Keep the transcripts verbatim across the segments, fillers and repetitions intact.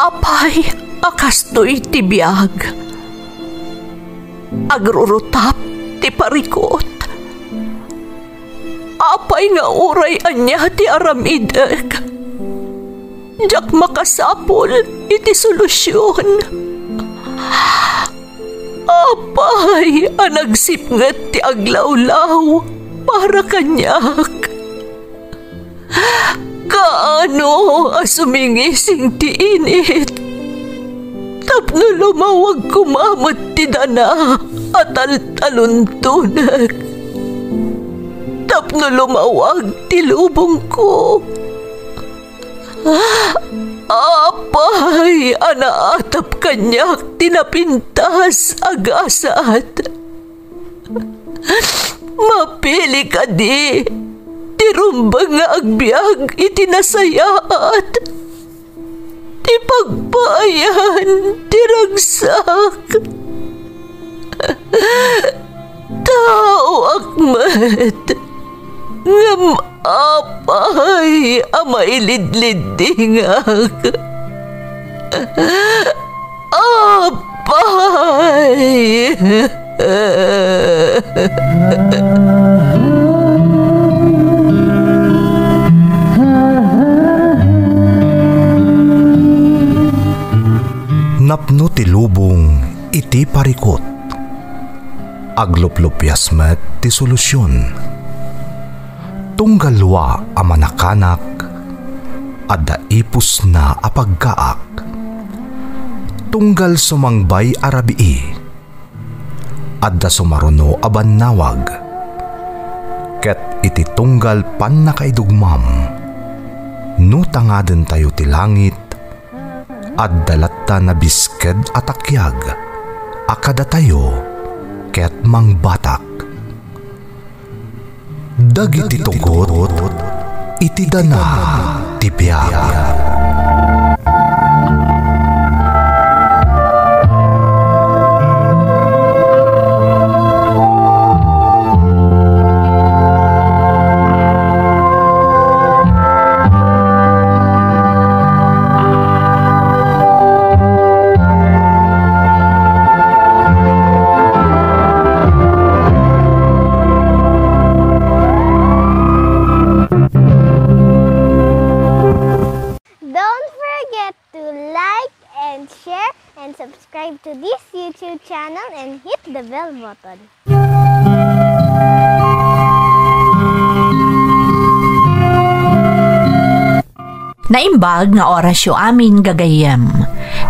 Apay a kastoy ti biag? Agrurutap ti parikut. Apay nga uray ania ti aramidek, diak makasapul iti solusion. Apay a nagsipnget ti aglawlaw para kaniak? Kaano a sumingising ti init tapno lumawag koma met ti dana a taltaluntonek, tapno lumawag ti lubongko? Apay a naatap kaniak ti napintas a gasat? Mapili kadi ti rumbeng nga agbiag iti nasayaat, ti pagpaayan ti ragsak? Taoak met, ngem apay a mailidliddingak? Apay! Napno ti lubong iti parikut. Agluplupias met ti solusion. Tunggal lua a manakanak, adda ipusna a pagkaak. Tunggal sumangbay a rabii, adda sumaruno a bannawag. Ket iti tunggal pannakaidugmam, no tangadentayo ti langit, adda latta nabisked a takiag a kadatayo ket mangbatak. Dagiti tugot iti dana ti biag. Don't forget to like and share and subscribe to this YouTube channel and hit the bell button. Naimbag nga orasyo amin, gagayyem.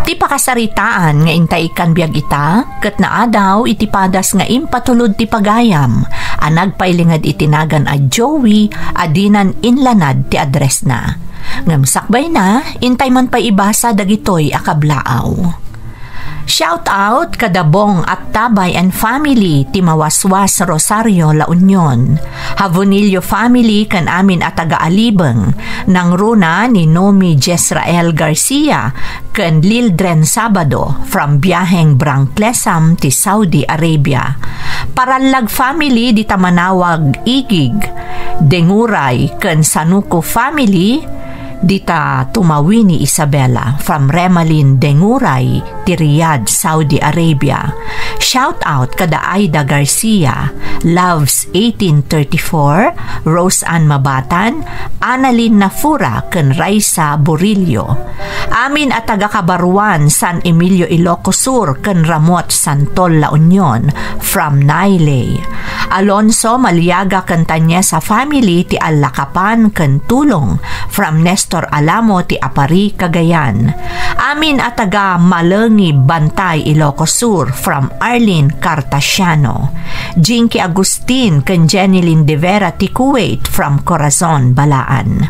Ti pakasaritaan nga intay ikkan biag ita, ket naadaw iti padas nga impatulod ti pagayam a nagpailinged iti nagan a Joey a dinan inlanad ti addressna. Ngem sakbayna, intay man pay ibasa dagitoy a kablaaw. Shout out kada Bong Attabay and family ti Mawaswas, Rosario, La Union. Havonillo family ken amin a taga-Alibeng, nangruna ni Nomi Jezrael Garcia ken Lildren Sabado from Biaheng Branclesam ti Saudi Arabia. Parallag family dita Manawag Igig, Denguray ken Sanuco family, dita Tumawini Isabela from Remalin Denguray ti Riyadh, Saudi Arabia. Shout out kada Aida Garcia, Loves eighteen thirty-four, Rose Ann Mabatan, Annalyn Nafura ken Raisa Burillo. Amin a taga Cabaruan, San Emilio, Ilocos Sur ken Ramot, Santol, La Union from Nailey. Alonso Maliaga ken Tanyesa family ti Allakapan ken Tulong from Nestor Alamo ti Aparri, Cagayan. Amin a taga Malengi, Bantay, Ilocos Sur from Arlene Cartasiano. Jinky Agustin ken Jenny Lindevera ti Kuwait from Corazon, Balaan.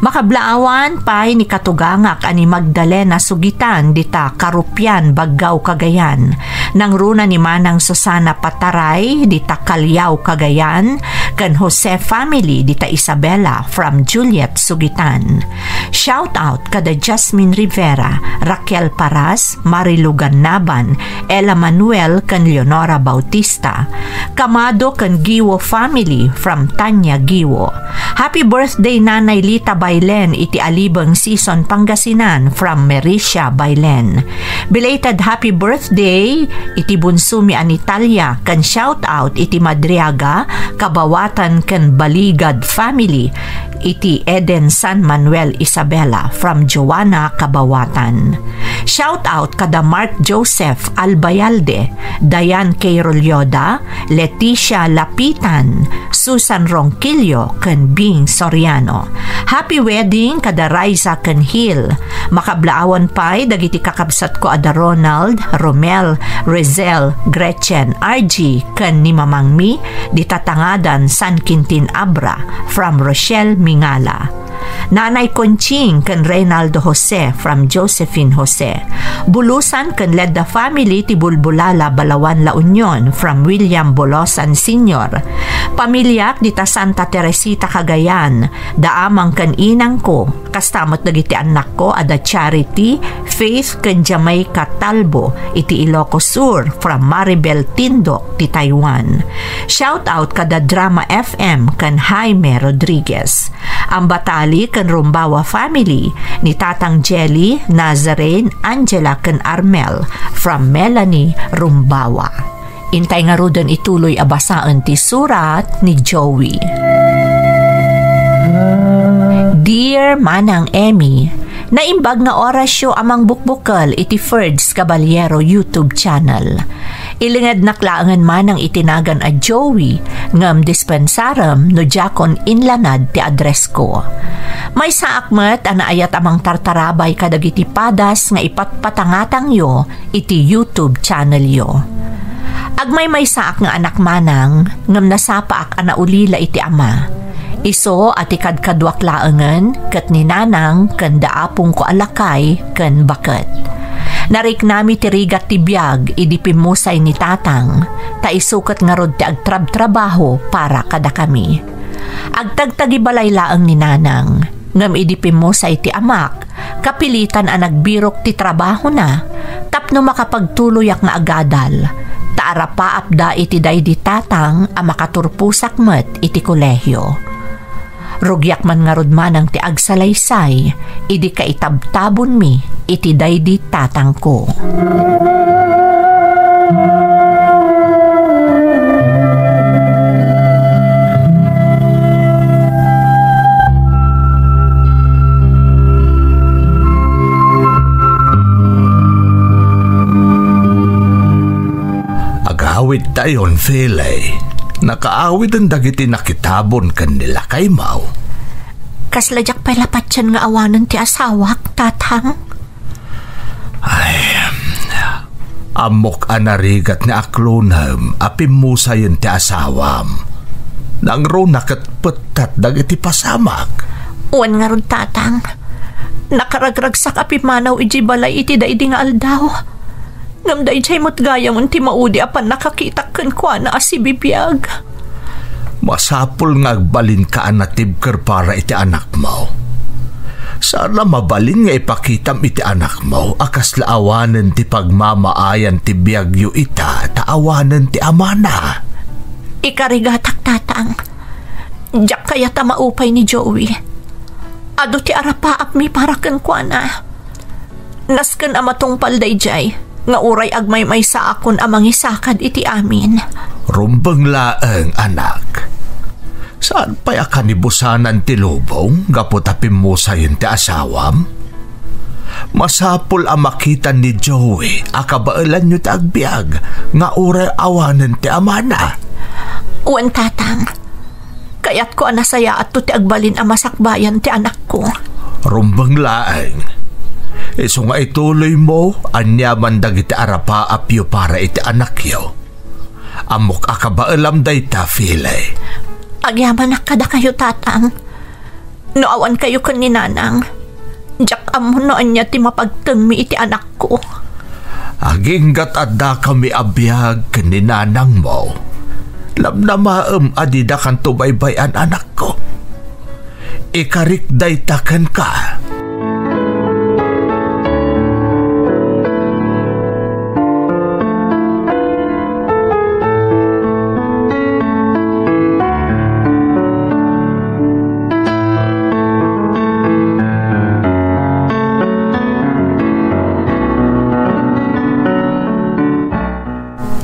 Makablaawan pay ni katugangak a ni Magdalena Sugitan dita Karupian, Baggao, Cagayan. Nangruna ni Manang Susana Pataray dita Callao, Cagayan. ken Jose family dita Isabela from Juliet Sugitan. Shout out kada Jasmine Rivera, Raquel Paras, Marilu Gannaban, Ella Manuel ken Leonora Bautista. Kamado ken Giwo family from Tanya Giwo. Happy birthday Nanay Lita Bailen iti Alibeng Sison, Pangasinan from Mericia Bailen. Belated happy birthday iti bunsomi a ni Talia ken shout out iti Madriaga, Kabawatan ken Baligad family iti Eden San Manuel Isabela from Joanna Kabawatan. Shout out kada Mark Joseph Albayalde, Diane K. Rolyoda, Leticia Lapitan, Susan Ronquillo, ken Bing Soriano. Happy wedding kada Raisa ken Hill. Makablaawan pay dagiti kakabsatko a da Ronald, Romel, Rizel, Gretchen, R G, ken ni mamangmi, dita Tangadan, San Quintin Abra, from Rochelle Mingala. Nanay Conching ken Reynaldo Jose from Josephine Jose. Bulusan ken Ledda family ti Bulbulala, Balawan, La Union from William Bolosan Senior. Pamiliak dita Santa Teresita, Cagayan, da amang ken inangko, kasta met dagiti annakko a da Charity, Faith ken Jamaica Talbo iti Ilocos Sur from Maribel Tindok ti Taiwan. Shout out kada Drama F M ken Jaime Rodriguez. Ambatali ken Rumbawa family ni Tatang Jelly, Nazarene, Angela ken Armel from Melanie Rumbawa. Intay ngaruden ituloy a basaen ti surat ni Joey. Dear Manang Emmy, naimbag nga orasyo a mangbukbukel iti Ferds Caballero YouTube channel. Ilingednak laengen manang iti nagan a Joey, ngem dispensarem no diakon inlanad ti addressko. Maysaak met a naayat a mangtartarabay kadagiti padas nga ipatpatangatangyo iti YouTube channelyo. Agmaymaysaak nga anak manang, ngem nasapaak a naulila iti ama. Isu a ti kadkaduak laengen ket ni nanang ken da apongko a lakay ken baket. Nariknami ti rigat ti biag idi pimmusay ni tatang, ta isu ket ngarud ti agtrabtrabaho para kadakami. Agtagtagibalay laeng ni nanang, ngem idi pimmusay ti amak, kapilitan a nagbirok ti trabahona tapno makapagtuloyak nga agadal, ta arapaapda iti daydi tatang a makaturposak met iti kolehio. Rugiak man ngarud manang ti agsalaysay idi kaitabtabonmi iti daydi tatangko. Agawidtayon, Fele. Nakaawiden dagiti nakitabon ken ni lakaymo. Kasla diak pay la patien nga awanen ti asawak, Tatang. Ay, ammok a narigat ni aklonem a pimmusayen ti asawam. Nangruna ket pettat dagiti pasamak. Wen ngarud, Tatang. Nakaragragsak a pimmanaw idiay balay iti daydi nga aldaw. Ngem daydiay met gayam ti maudi a pannakakitak kenkuana a sibibiag. Masapul nga agbalinka a natibker para iti anakmo. Saan a mabalin nga ipakitam iti anakmo a kasla awanen ti pagmamaayan ti biagyo ita ta awanen ti amana. Ikarigatak, Tatang. Diak kayat a maupay ni Joey. Adu ti arapaapmi para kenkuana. Nasken a matungpal daydiay, nga uray agmaymaysaakon a mangisakad iti amin. Rumbeng laeng, anak. Saan pay a kanibusanan ti lubong gapu ta pimmusayen ti asawam? Masapul a makita ni Joey a kabaelanyo ti agbiag nga uray awanen ti amana. Wen, Tatang. Kayatko a nasayaatto ti agbalin a masakbayan ti anakko. Rumbeng laeng. Isu nga ituloymo, aniaman dagiti arapaapyo para iti anakyo. Ammok a kabaelam dayta, Fele. Agyamanak kadakayo, Tatang. No awankayo ken ni Nanang, diak ammo no ania ti mapagtengmi iti anakko. Aginggat addakami a biag ken ni nanangmo. Namnamaem a didakanto baybay-an, anakko. Ikarik dayta kenka.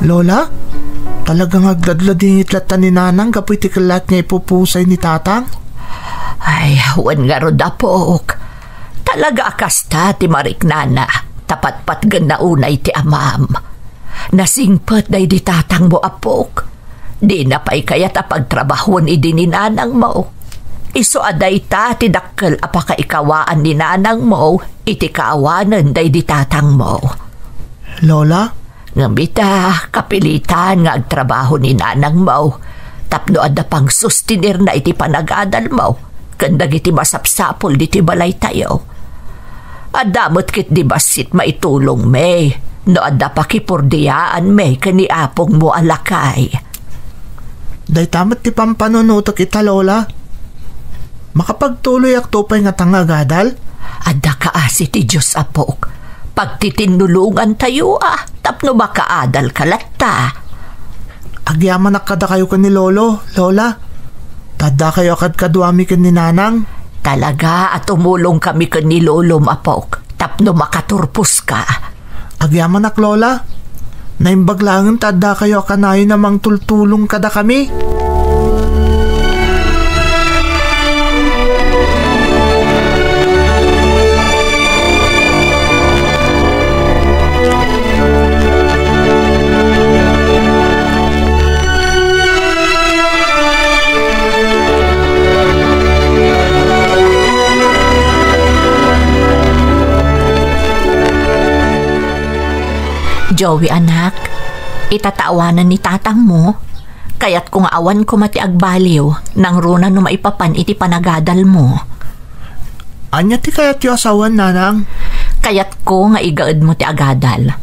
Lola, talaga nga agladladingit latta ni Nanang gapu iti kellat nga ipupusay ni Tatang? Ay, wen ngarud, apok. Talaga a kasta ti mariknana, ta patpatgenna unay ti amam. Nasingpet daydi tatangmo, apok. Dina pay kayat a pagtrabahuan idi ni nanangmo. Isu a dayta ti dakkel a pakaikawaan ni nanangmo iti kaawanen daydi tatangmo. Lola? Ngem ita, kapilitan nga agtrabaho ni nanangmo tapno adda pangsustenirna iti panagadalmo ken dagiti masapsapul ditoy balaytayo. Adda met ketdi bassit maitulongmi no adda pakipurdiaanmi ken ni apongmo a lakay. Dayta met ti pampanunotek ita, Lola. Makapagtuloyakto pay ngata nga agadal? Adda kaasi ti Dios, apok. Pagtitinnulongantayo a tapno makaadalka latta. Agyamanak kadakayo ken ni Lolo, Lola. Ta addakayo a kadkaduami ken ni Nanang. Talaga a tumulongkami ken ni Lolom, apok, tapno makaturposka. Agyamanak, Lola. Naimbag laengen ta addakayo a kanayon a mangtultulong kadakami. Joey, anak, ita ta awanen ni tatangmo, kayatko nga awan koma ti agbaliw, nangruna no maipapan iti panagadalmo. Ania ti kayatyo a sawen, Nanang? Kayatko nga igaedmo ti agadal.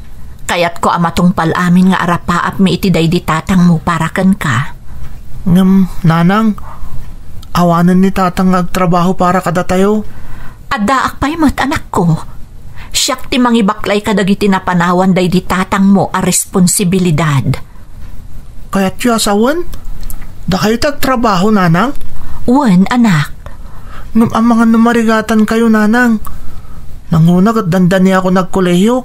Kayatko a matungpal amin nga arapaapmi iti daydi tatangmo para kenka. Ngem, Nanang, awanen ni Tatang nga agtrabaho para kadatayo. Addaak pay met, anakko. Siak ti mangibaklay kadagiti napanawan daydi tatangmo a responsibilidad. Kayatyo a sawen? Dakayo ti agtrabaho, Nanang? Wen, anak. Ngem amangan no marigatankayo, Nanang. Nangruna ket dandaniakon agkolehiok.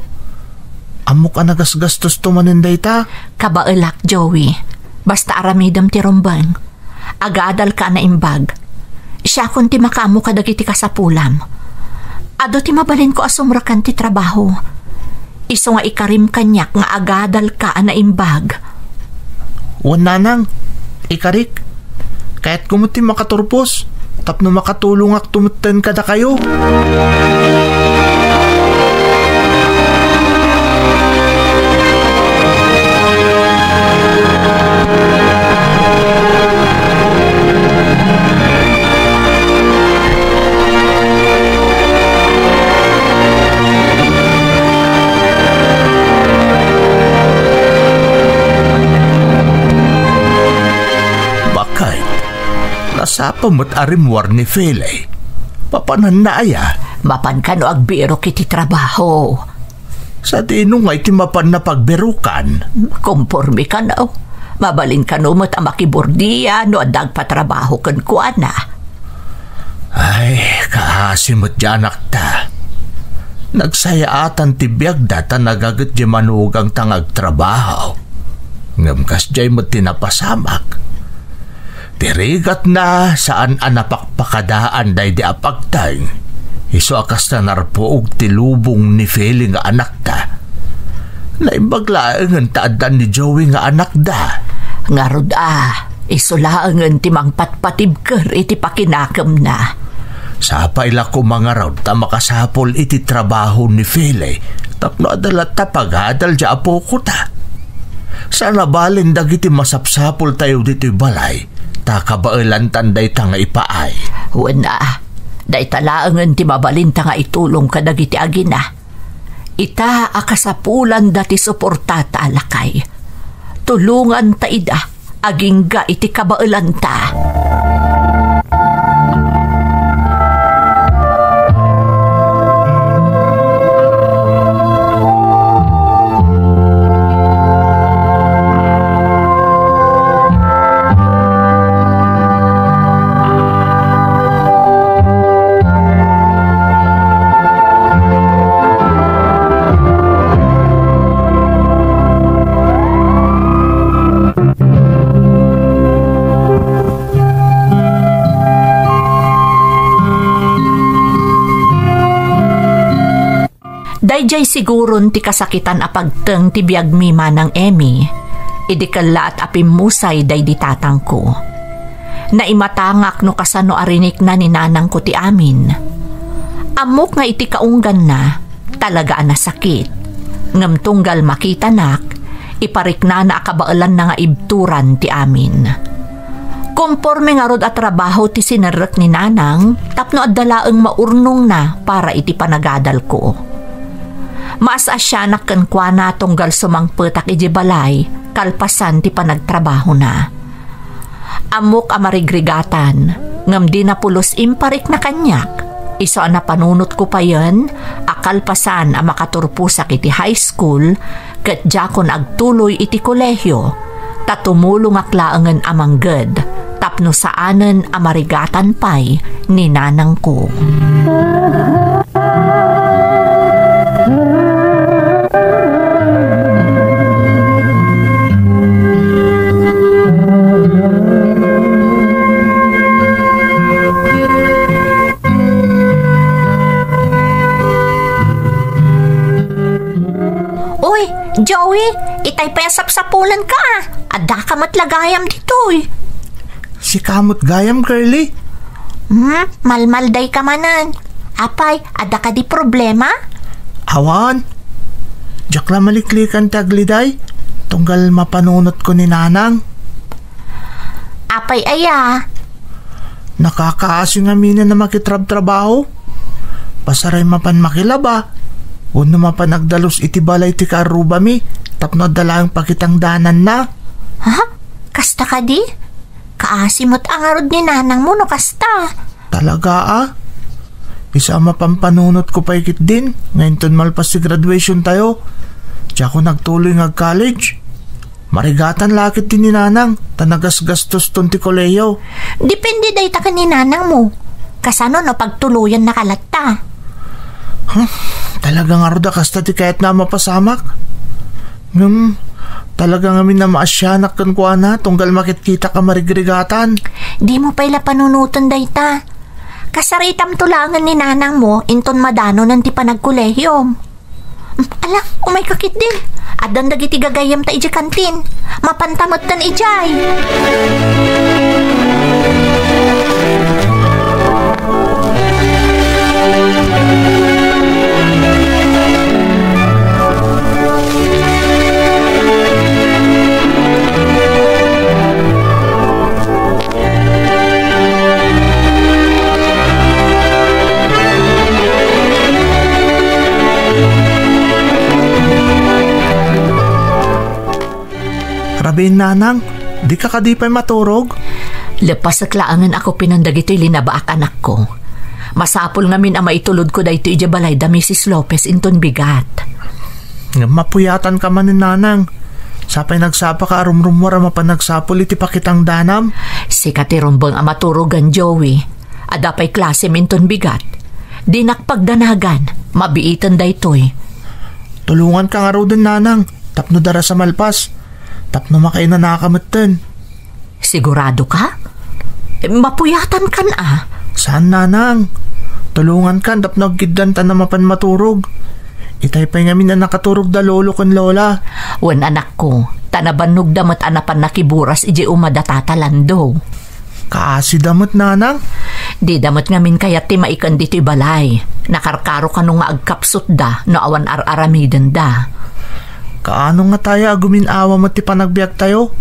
Ammok a nagasgastosto manen dayta. Kabaelak, Joey. Basta aramidem ti rumbeng. Agadalka a naimbag. Siakon ti makaammo kadagiti kasapulam. Adu ti mabalinko a sumrekan ti trabaho. Isu nga ikarim kaniak nga agadalka a naimbag. Wen, Nanang, ikarik. Kayatko met ti makaturpos tapno makatulongakto metten kadakayo. Bakay, nasapa met a rimmuar ni Fele. Mapananna aya? Mapan kano agbirok iti trabaho. Sadino ngay ti mapanna pagbirokan? Komporme kano. Mabalin kano met a makibordia no adda agpatrabaho kenkuana. Ay, kaasi met ti anakta. Nagsayaatan ti biagda ta nagaget ti manugangta nga agtrabaho. Ngem kasdiay met ti napasamak. Ti rigatna, saan a napakpakadaan daydi a pagteng. Isu a kasta narpuog ti lubong ni Feli nga anakda. Naimbag laengen ta adda ni Joey nga anakda. Ngarud a, isu laengen ti mangpatpatibker iti pakinakemna. Sapay la koma ngarud ta makasapul iti trabaho ni Feli tapno adda latta pagadal ti apokota. Saan a balin dagiti masapsapultayo ditoy balay, ta kabaelantan dayta nga ipaay. Wen a, dayta laengen ti mabalinta nga itulong kadagiti agina. Ita a kasapulanda ti suportata a lakay. Tulonganta ida, agingga iti kabaelanta. Daydiay siguron ti kasakitan a pagteng ti biagmi, Manang Emmy, idi kellaat a pimmusay daydi tatangko. Naimatangak no kasano a rinikna ni nanangko ti amin. Ammok nga iti kaungganna, talaga a nasakit. Ngem tunggal makitanak, ipariknana a kabaelanna nga ibturan ti amin. Komporme ngarud a trabaho ti sinerrek ni nanang tapno adda laeng maurnongna para iti panagadalko. Maas-asianak kenkuana tunggal sumangpetak idiay balay kalpasan ti panagtrabahona. Ammok a marigrigatan, ngem dina pulos imparikna kaniak. Isu a napanunotko payen a kalpasan a makaturposak iti high school, ket diakon agtuloy iti kolehio, ta tumulongak laengen a mangged tapno saanen a marigatan pay ni nanangko. Uy, Joey, itay pay a sapsapulenka, a. Addaka met la gayam ditoy. Sika met gayam, Curly. Hmm, malmaldayka manen. Apay, adda kadi problema? Awan. Diak la maliklikan ti agliday, tunggal mapanunotko ni nanang. Apay aya? Nakakaasi ngamin a makitrabtrabaho. Pasaray mapan makilaba, wenno mapan agdalus iti balay ti kaarrubami tapno adda laeng pakitangdananna. Ha? Kasta kadi? Kaasi met a ngarud ni nanangmo no kasta. Talaga a? Isu a mapan panunotko pay ketdin nga inton malpas ti graduationtayo, diakon agtuloy nga ag-college. Marigatan la ketdi ni nanang ta nagasgastuston ti kolehio. Depende dayta ken ni nanangmo. Kasano no pagtuloyannaka latta? Huh, talaga ngarud a kasta ti kayatna a mapasamak? Ngem, talaga ngamin a maasianak kenkuana tunggal makitkitak a marigrigatan. Dimo pay la panunoten dayta. Kasaritamto laengen ni nanangmo inton madanonen ti panagkolehiom. Ala, umayka ketdin. Addan dagiti gagayyemta idiay kantin. Mapanta metten idiay. Rabiin, nanang, dika kadi pay maturog? Lepasek laengen a kupinen dagitoy linabaak, anakko. Masapul ngamin a maitulodko daytoy idiay balay da Misis Lopez inton bigat. Ngem mapuyatanka manen, nanang. Sapay nagsapaka a rumrummuar a mapan agsapul iti pakitangdanam. Sika ti rumbeng a maturogan, Joey. Adda pay klasem inton bigat. Dinak pagdanagan, mabiiten daytoy. Tulonganka ngaruden, nanang, tapno daras a malpas, tapno makainanaka metten. Sigurado ka? Eh, mapuyatankan a. Saan, nanang. Tulongankan tapno agkiddanta a mapan maturog. Itay pay ngamin a nakaturog da lolo ken lola. Wen, anakko, ta nabannogda met a napan nakiburas idiay uma da Tata Lando. Kaasida met, nanang? Dida met ngamin kayat ti maiken ditoy balay. Nakarkaro kano nga agkapsutda no awan ar-aramidenda. Kaano nga taya a gumin-awa met ti panagbiagtayo?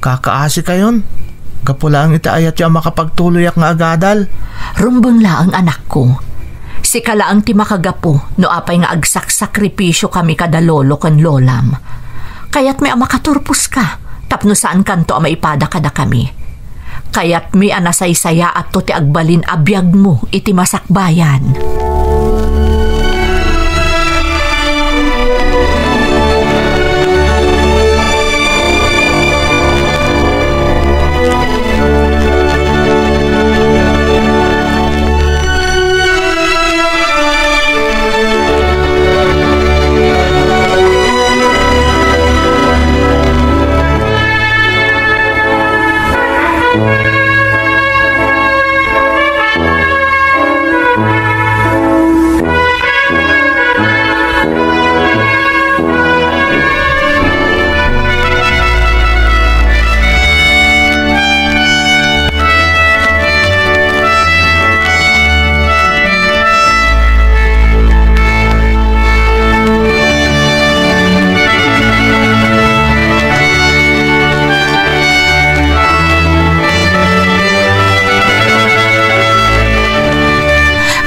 Kakaasikayon, gapu laeng iti ayatyo a makapagtuloyak nga agadal. Rumbeng laeng, anakko. Sika laeng ti makagapu no apay nga agsaksakripisio kami kada lolo ken lolam. Kayatmi a makaturposka, tapno saankanto a maipada kadakami. Kayatmi a nasaysayaatto ti agbalin a biagmo iti masakbayan.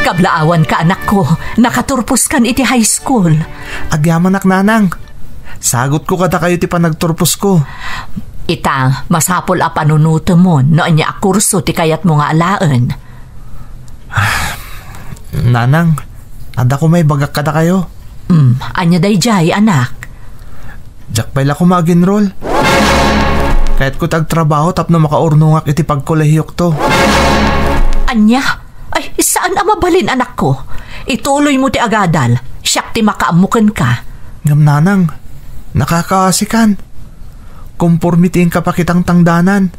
Kablaawanka, anakko, nakaturposkan iti high school. Agyamanak, nanang. Sagutko kadakayo ti panagturposko. Ita, masapul a panunotemon no ania a kurso ti kayatmo nga alaen. Nanang, adda koma ibagak kadakayo. Hmm, ania daydiay, anak? Diak pay la koma aginrol. Kayatko ti agtrabaho tapno makaurnongak iti pagkolehiokto. Ania? Ay, saan a mabalin, anakko. Ituloymo ti agadal. Siak ti makaammo kenka. Ngem, nanang, nakakaasikan. Komporme ti inka pakitang tangdanan.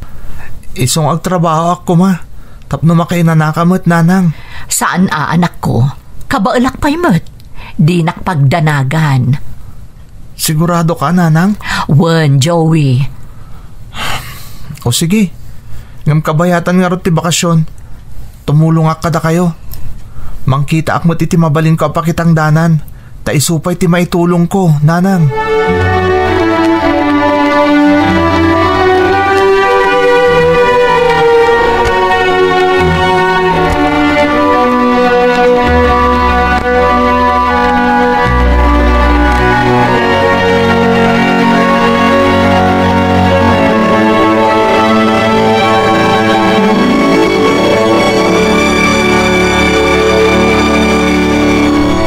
Isu nga agtrabahoak koma tapno makainanaka met, nanang. Saan a, anakko. Kabaelak pay met. Dinak pagdanagan. Sigurado ka, nanang? Wen, Joey. O sige. Ngem kabayatan ngarud ti bakasyon, tumulongak kadakayo. Mangkitaak met iti mabalinko a pakitangdanan, ta isu pay ti maitulongko, nanang.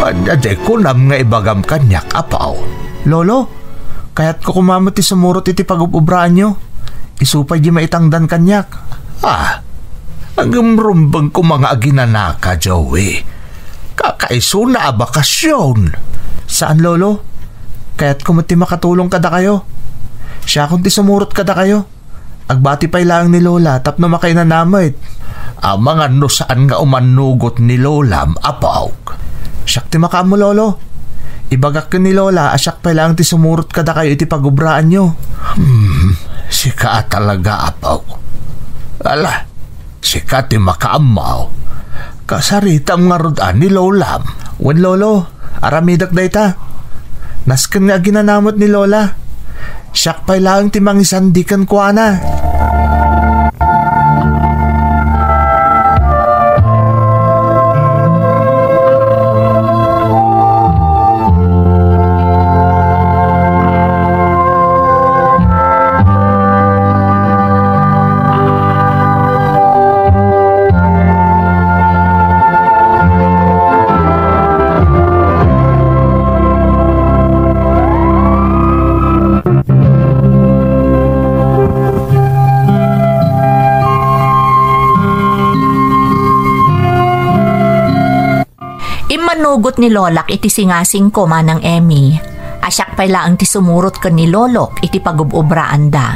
Ania, diay kunam nga ibagam kaniak, Apo? Lolo, kayatko koma met ti sumurot iti pagub-ubraanyo. Isu pay di maitangdan kaniak. Ah, ngem rumbeng koma nga aginanaka, Joey. Kakaisuna a bakasyon. Saan, Lolo. Kayatko met ti makatulong kadakayo. Siakon ti sumurot kadakayo. Agbati pay laeng ni Lola tapno makainana met. Amangan no saan nga umannugot ni Lolam, Apok. Siak ti makaammo, Lolo. Ibagak ken ni Lola a siak pay laeng ti sumurot kadakayo iti pagubraanyo. Hmm, sika a talaga, Apok. Ala, sika ti makaammo. Kasaritam ngarud a ni Lolam. Wen, Lolo, aramidek dayta. Nasken nga aginana met ni Lola. Siak pay laeng ti mangisandi kenkuana. Immanugot ni Lolak iti singasingko, Manang Emmy, a siak pay laeng ti sumurot ken ni Lolok iti pagub-ubraanda.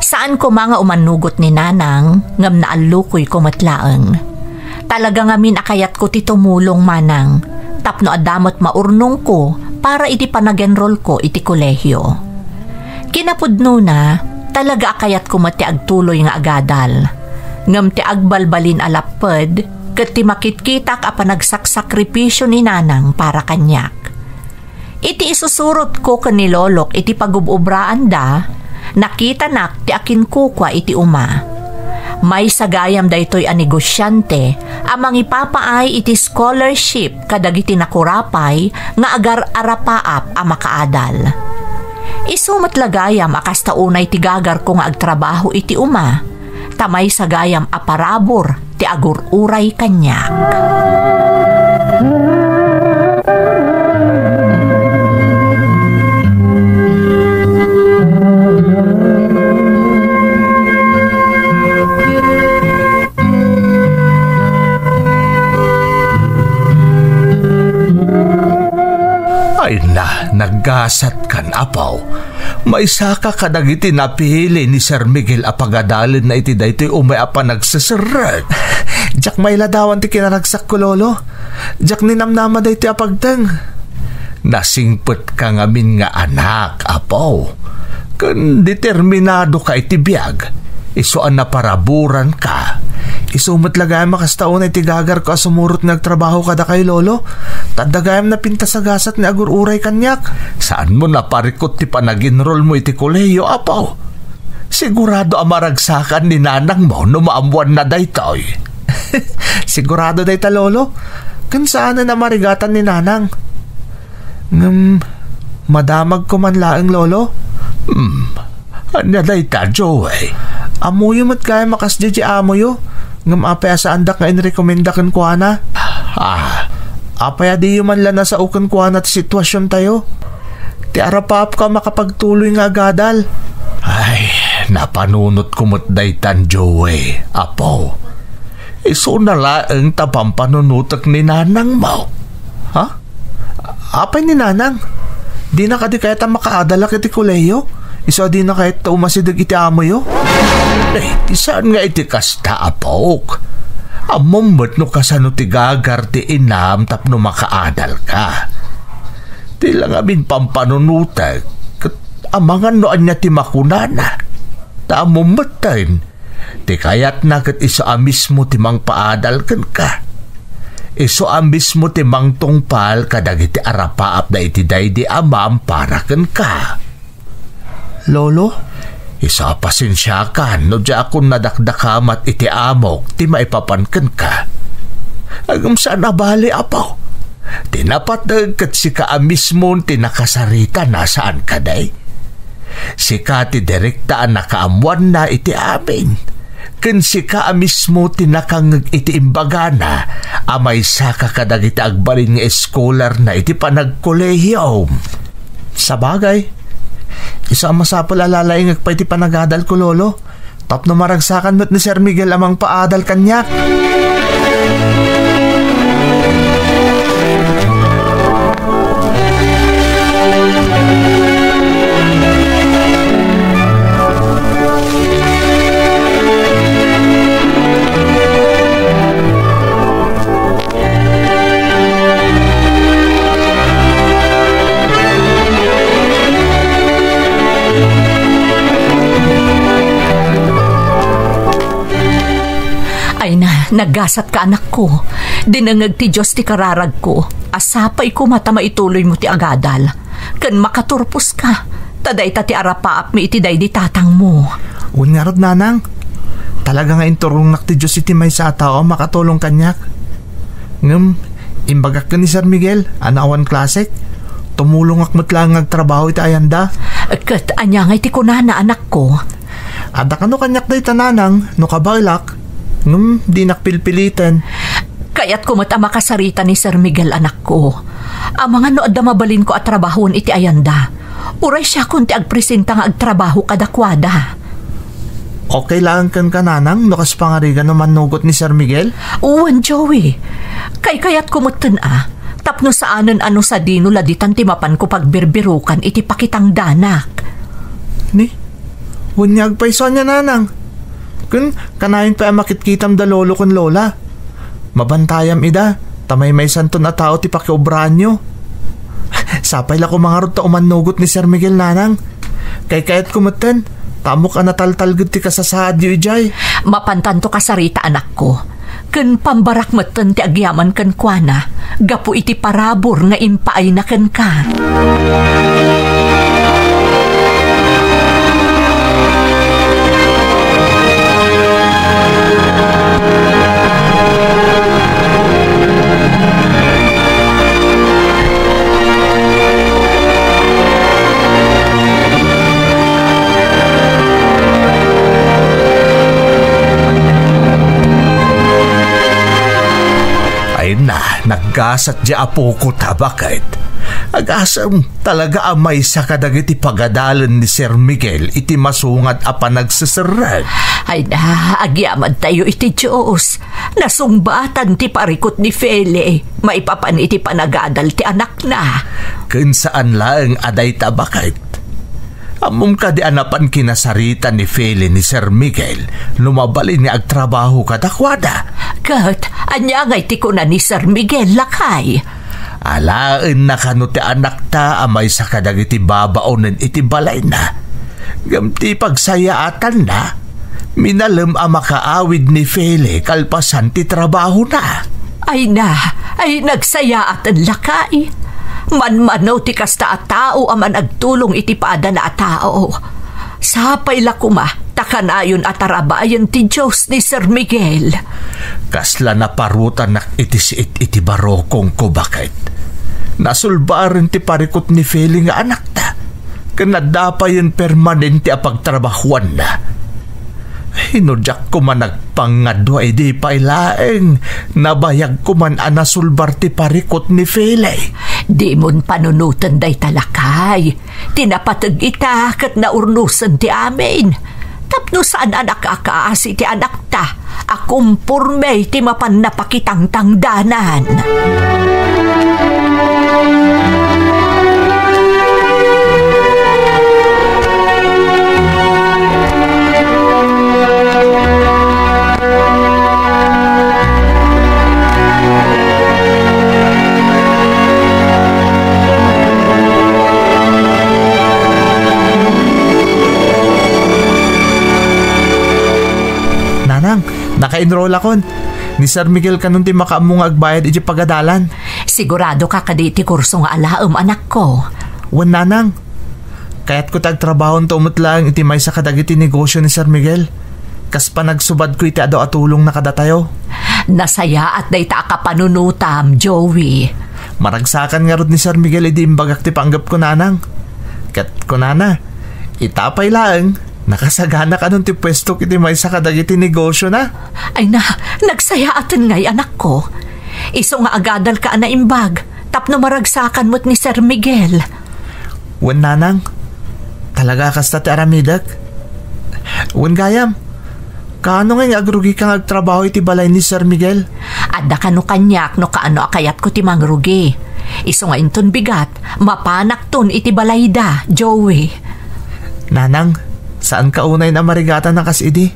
Saan koma nga umanugot ni Nanang, ngem naallukuyko met laeng. Talaga ngamin a kayatko ti tumulong, Manang, tapno adda met maurnongko para iti panagenrolko iti kolehio. Kinapudnona, talaga a kayatko met ti agtuloy nga agadal. Ngem ti agbalbalin a lapped ket ti makitkitak a panagsaksakripisio ni Nanang para kaniak. Iti isusurotko ken ni Lolok iti pagub-ubraanda, nakitanak ti akinkukua iti uma. Maysa gayam daytoy a negosiante a mangipapaay iti scholarship kadagiti nakurapay nga agar-arapaap a makaadal. Isu met la gayam a kasta unay ti gagarko nga agtrabaho iti uma, ta maysa gayam a parabur ti agur-uray kaniak. Ay na, naggasat kan apaw. Maysaka kadagiti napili ni Sir Miguel a pagadalenna iti daytoy umay a panagseserrek. Diak mailadawan ti kinaragsakko, Lolo. Diak ninamnama daytoy a pagteng. Nasingpetka ngamin nga anak, apo. Ken determinadoka iti biag. Isu a naparaburanka. Isu met la gayam a kasta unay ti gagarko a sumurot nga agtrabaho kadakayo, Lolo. Ta adda gayam napintas a gasat nga agur-uray kaniak. Saanmo naparikut ti panag-enrollmo iti kolehiyo, apo? Sigurado a maragsakan ni nanangmo no maammoanna daytoy. Sigurado dayta, Lolo. Ken saanen a marigatan ni nanang. Ngem, madamagko man laeng, Lolo. Hmm. Ania dayta, Joey? Ammoyo met gayam a kasdiay ti amoyo. Ngem apay a saandak nga inrekomenda kenkuana? Ah, apay a diyo man la nasao kenkuana ti situasiontayo? Ti arapaapko a makapagtuloy nga agadal. Ay, napanunotko met daytan, Joey, apo. Isuna laeng ta pampanunotek ni nanangmo. Ha? Apay ni nanang? Dina kadi kayat a makaadalak iti kolehiyo? Isu a dina kayat ta umasideg iti amoyo? Eh, saan nga iti kasta, apok? Ammom met no kasano ti gagar ti inam tapno makaadalka. Ti la ngamin pampanunotek, ket amangan no ania ti makunana. Ta ammom metten, ti kayatna ket isu a mismo ti mangpaadal kenka. Isu a mismo ti mangtungpal kadagiti arapaapda iti daydi a maam para kenka. Lolo? Isu a pasensiakan no diakon nadakdakamat iti amok ti maipapan kenka. Ngem saan a bale, apo. Ti napateg ket sika a mismo ti nakasaritana, saan kadi? Sika ti direkta a nakaammoanna iti amin. Ken sika a mismo ti nakangngeg iti imbagana a maysaka kadagiti agbalin nga eskolarna iti panagkolehiom. Sabagay, isu a masapul a lalaingek pay ti panagadalko, Lolo, tapno maragsakan met ni Sir Miguel a mangpaadal kaniak. Ay na, naggasatka, anakko. Dinengngeg ti Dios ti kararagko. Sapay koma ta maituloymo ti agadal. Ken makaturposka, ta dayta ti arapaapmi iti daydi tatangmo. Wen ngarud, nanang. Talaga nga inturongnak ti Dios iti maysa a tao a makatulong kaniak. Ngem, imbagak ken ni Sir Miguel a naawan klasek. Tumulongak met laeng nga agtrabaho iti ayanda. Ket ania ngay ti kunana, anakko? Adda kano kaniak dayta, nanang, no kabaelak. Ngem, dinak pilpiliten. Kayatko met a makasarita ni Sir Miguel, anakko. Amangan no adda mabalinko a trabahoen iti ayanda. Uray siakon ti agpresenta nga agtrabaho kadakuada. Okay laeng kenka, nanang, no kas pangarigan no mannugot ni Sir Miguel? Wen, Joey. Kaykayatko metten a, tapno saanen a no sadino la ditan ti mapanko pagbirbirukan iti pakitangdanak. Ni? Wen nga agpayso ania, nanang? Ken kanayon pay a makitkitam da lolo ken lola. Mabantayam ida, ta maymaysanton a tao ti pakiobraanyo. Sapay la koma ngarud ta umannugot ni Sir Miguel, nanang. Kaykayatko metten, ta ammok a nataltalged ti kasasaadyo idiay. Mapantanto kasarita, anakko. Ken pambarak metten ti agyaman kenkuana gapu iti parabur nga impaayna kenka. Ay na, naggasat di apoko ta, baket? Agasem, talaga a maysa kadagiti pagadalen ni Sir Miguel iti masungad a panagseserrek. Ay na, agyamantayo iti Dios. Nasungbatan ti parikut ni Feli maipapan iti panagadal ti anakna. Ken saan laeng a dayta, baket? Ammom kadi a napan kinasarita ni Feli ni Sir Miguel no mabalin nga agtrabaho kadakuada? Ket ania ngay ti kuna ni Sir Miguel, lakay? Alaenna kano ti anakta a maysa kadagiti babaonen iti balayna. Ngem ti pagsayaatanna, minalem a makaawid ni Feli kalpasan ti trabahona. Ay na, ay nagsayaaten, lakay. Manmano ti kasta a tao a managtulong iti padana a tao. Sapay la koma ta kanayon a tarabayen ti Dios ni Sir Miguel. Kasla naparutanak iti siit iti barokongko, baket? Nasulbaren ti parikut ni Feli nga anakta, ken adda payen permanente a pagtrabahuanna. Ay, no diak koma nagpangadua idi pay laeng, nabayag koman a nasulbar ti parikut ni Feli. Dimon panunoten dayta, lakay. Ti napateg ita ket naurnosen ti amin. Tapno saan a nakaakaasi ti anakta a kumporme ti mapanna pakitangtangdanan. Nanang, naka-enrollakon. Ni Sir Miguel kanon ti makaammo nga agbayad iti pagadalan. Sigurado ka kadi iti kurso nga alaem, anakko? Wen, nanang. Kayatko ti agtrabahonto met laeng iti maysa kadagiti negosio ni Sir Miguel. Kas panagsubadko iti adu a tulongna kadatayo. Nasayaat dayta a kapanunotam, Joey. Maragsakan ngarud ni Sir Miguel idi imbagak ti panggepko, nanang. Ket kunana, ita pay laeng, nakasagana kanon ti puestok iti maysa kadagiti negosiona. Ay na, nagsayaaten ngay, anakko. Isu nga agadalka a naimbag, tapno maragsakan met ni Sir Miguel. Wen, nanang, talaga kasta ti aramidek? Wen gayam, kaano ngay nga agrugika nga agtrabaho iti balay ni Sir Miguel? Adda kano kaniak no kaano a kayatko ti mangrugi. Isu nga inton bigat, mapanakton iti balayda, Joey. Nanang, saanka unay a marigatan a kas idi.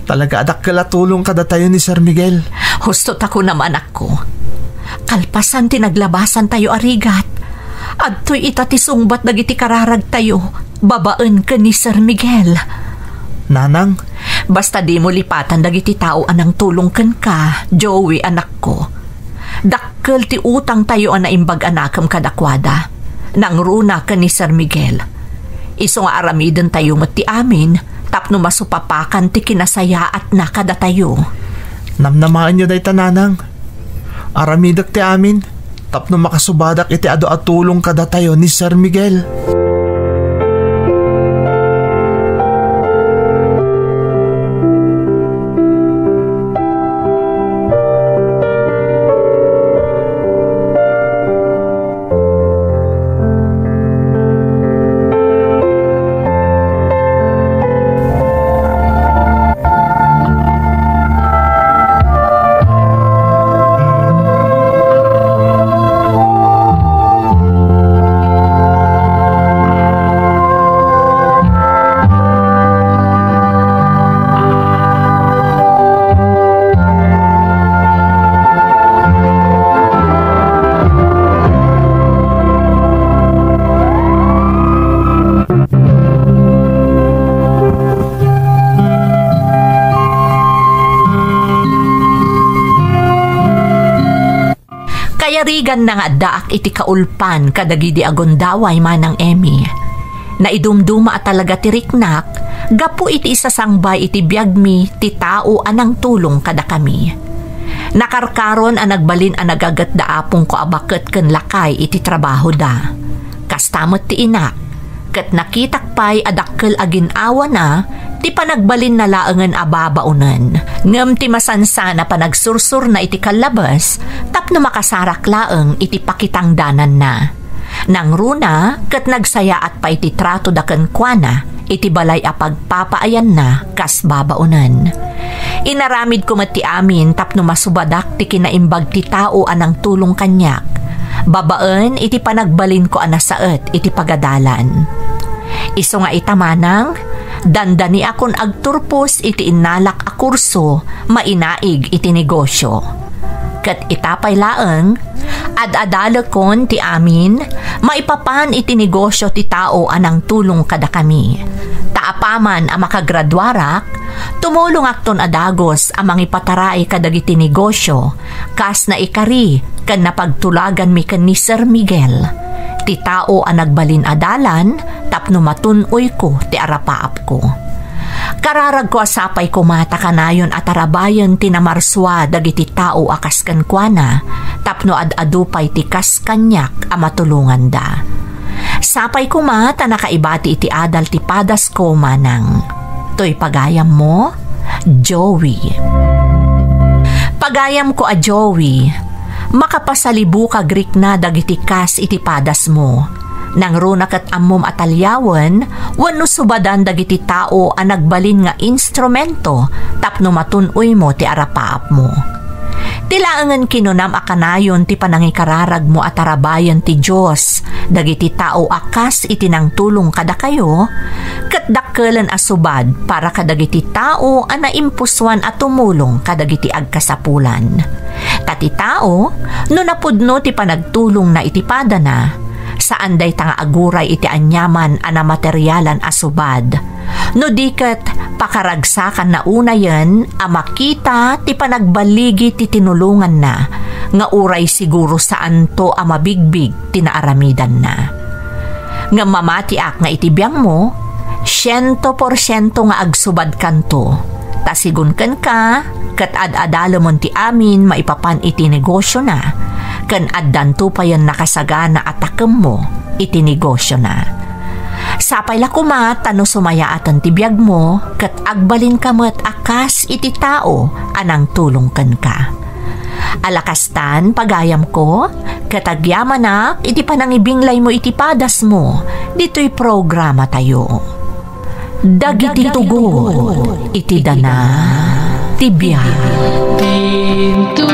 Talaga a dakkel a tulong kadatayo ni Sir Miguel. Husto ta kunam, anakko. Kalpasan ti naglabasantayo a rigat, adtoy ita ti sungbat dagiti kararagtayo babaen ken ni Sir Miguel. Nanang. Basta dimo lipatan dagiti tao a nangtulong kenka, Joey, anakko. Dakkel ti utangtayo a naimbag a nakem kadakuada. Nangruna ken ni Sir Miguel. Isu nga aramidentayo met ti amin tapno masupapakan ti kinasayaatna kadatayo. Namnamaenyo dayta, nanang. Aramidek ti amin tapno makasubadak iti adu a tulong kadatayo ni Sir Miguel. Kayariganna nga addaak iti kaulpan kadagidi a gundaway, Manang Emmy. Naidumduma a talaga ti riknak gapu iti isasangbay iti biagmi ti tao a nangtulong kadakami. Nakarkaron a nagbalin a nagaget da apongko a baket ken lakay iti trabahoda. Kasta met ti inak, ket nakitak pay a dakkel a gin-awana ti panagbalinna laengen a babaonen, ngem ti masansan a panagsursurna iti kallabes tapno makasarak laeng iti pakitangdananna. Nangruna ket nagsayaat pay ti tratoda kenkuana iti balay a pagpapaayanna kas babaonen. Inaramidko met ti amin tapno masubadak ti kinaimbag ti tao a nangtulong kaniak, babaen iti panagbalinko a nasaet iti pagadalan. Isu nga ita manang, dandaniakon agturpos iti innalak a kurso mainaig iti negosio. Ket ita pay laeng, ad-adalekon ti amin maipapan iti negosio ti tao a nangtulong kadakami. Ta apaman a makagraduarak, tumulongakton a dagus a mangipataray kadagiti negosio, kas naikari ken napagtulaganmi ken ni Sir Miguel, ti tao a nagbalin a dalan tapno matun-oyko ti arapaapko. Kararagko a sapay koma ta kanayon a tarabayen ti namarsua dagiti tao a kas kenkuana, tapno ad-adu pay ti kas kaniak a matulonganda. Sapay koma ta nakaibati iti adal ti padasko manang. Toy pagayammo, Joey. Pagayamko a Joey, makapasalibuka agrikna dagiti kas iti padasmo. Nangruna ket ammom a taliawen wenno subadan dagiti tao a nagbalin nga instrumento tapno matun-oymo ti arapaapmo. Ti laengen kinunam a kanayon ti panangikararagmo a tarabayen ti Dios dagiti tao a kas iti nangtulong kadakayo, ket dakkelen a subad para kadagiti tao a naimpusoan a tumulong kadagiti agkasapulan. Ta ti tao, no napudno ti panagtulongna iti padana, saan dayta nga aguray iti aniaman a namaterialan a subad. No di ket, pakaragsakanna unayen a makita ti panagbaligi ti tinulonganna, nga uray siguro saanto a mabigbig ti naaramidanna. Ngem mamatiak nga iti biangmo, siento porsiento nga agsubadkanto. Ta sigun kenka, ket ad-adalemon ti amin maipapan iti negosiona, ken addanto payen nakasagana a takemmo iti negosiona. Sapay la koma ta no sumayaaten ti biagmo, ket agbalinka met a kas iti tao a nangtulong kenka. Ala kastan, pagayamko, ket agyamanak iti panangibinglaymo iti padasmo ditoy programatayo. Dagiti tugon iti dana ti biag. Pinto